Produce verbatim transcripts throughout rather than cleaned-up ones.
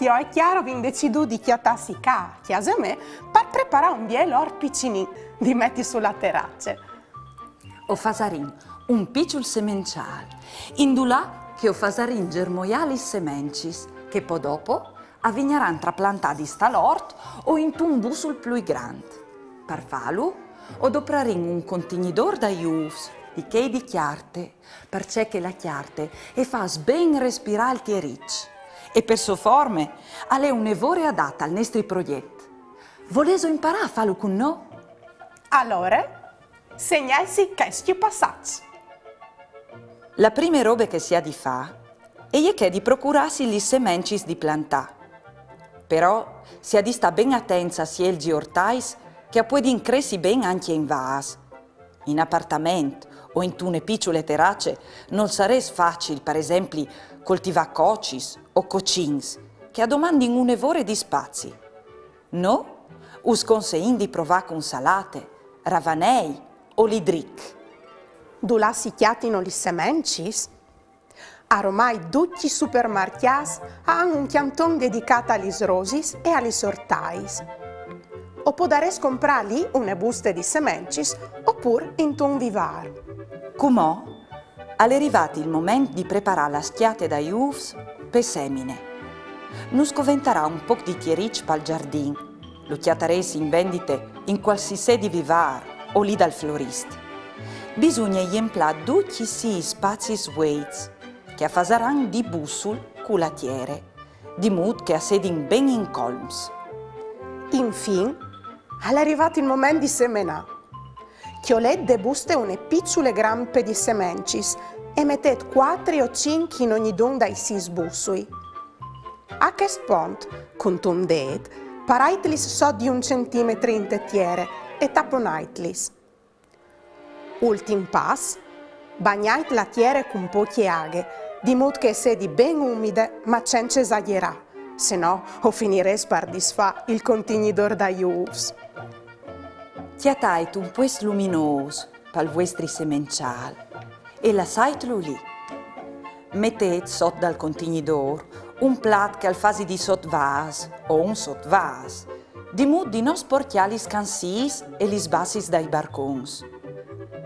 Jo e Chiara o vin decidût di cjatâsi ca, a cjase mê, par preparâ un biel ort piçulin di meti su la terace. O fasarìn un piçul semençâl, indulà che o fasarìn germoiâ lis semencis, che po dopo a vignaran traplantadis tal ort o intun bussul plui grant. Par fâlu, o doprarìn un contignidôr dai ûfs, di chei di cjarte, parcè che la cjarte e fâs ben respirâ il tieriç. E pe sô forme, al è une vore adat al nestri progjet. Volêso imparâ a fâlu cun nô? Alore, segnaitsi chescj passaçs. La prime robe che si à di fâ e je chê di procurâsi lis semencis di plantâ. Però si à di stâ ben atents a sielzi ortais che a puedin cressi ben ancje in vâs. In apartament o intune piçule terace nol sarès facil, par esempli, coltivâ cocis o cocins, che a domandin une vore di spazi. Nô us conseìn di provâ cun salate, ravanei o lidric. Dulà si cjatino lis semencis? Aromai ducj i supermarcjâts a àn un cjanton dedicât a lis rosis e a lis ortais. O podarês comprâ li une buste di semencis opûr intun vivâr. Cumò al è rivât il moment di preparâ la scjate dai ûfs pe semine. Nus coventarà un pôc di tieriç pal zardin. Lu cjatarês in vendite in cualsisedi vivâr o li dal florist. Bisugne jemplâ ducj i sîs spazis vueits, che a fasaran di bussul cu la tiere, di mût che a sedin ben incolms. Infin, al è rivât il moment di semenâ. Cjolêt de buste une piçule grampe di semencis e metêt cuatri o cinc in ognidun dai sîs bussui. A chest pont, cuntun dêt, paraitlis sot di un centimetri inte tiere e taponaitlis. Ultin pas, bagnait la tiere cun pocje aghe, di mût che e sedi ben umide, ma cence esagjerâ, se no o finirês par disfâ il contignidôr dai ûfs. Cjatait un puest luminôs pal vuestri semençâl e lassaitlu li. Metêt sot dal contignidôr un plat che al fasi di sotvâs o un sotvâs, di mût di no sporcjâ lis cansîs e lis bassis dai barcons.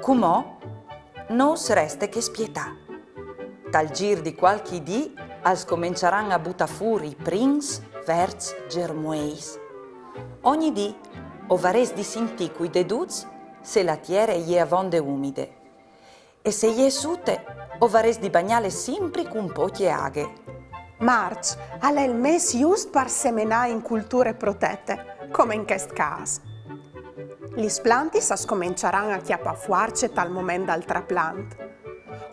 Cumò no us reste che spietâ. Tal zîr di cualchi dì a scomençaran a butâ fûr i prins verts germueis. Ogni dì o varês di sintî cui deduts se la tiere e je avonde umide. E se e je sute, o varês di bagnâle simpri cun pocje aghe. Març al è il mês just par semenâ in culture protete, come in chest câs. Lis plantis a scomençaran a cjapâ fuarce tal moment dal traplant.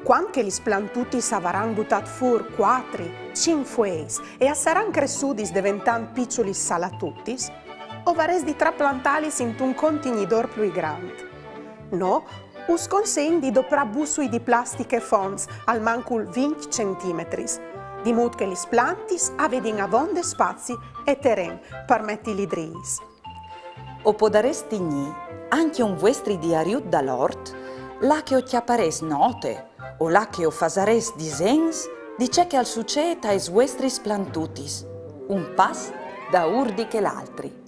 Cuant che lis plantutis a varan butât fûr cuatri, cinc fueis e a saran cressudis deventant piçulis salatutis, o varês di traplantâlis intun contignidôr plui grant. Nô us conseìn di doprâ bussui di plastiche fonts almancul vincj centimetris, di mût che lis plantis a vedin avonde spazi e teren par meti lidriis. O podarês tignî ancje un vuestri diariut dal ort, là che o cjaparês note o là che o fasarês disens di ce che al sucêt aes vuestris plantutis, un pas daûr di chel altri.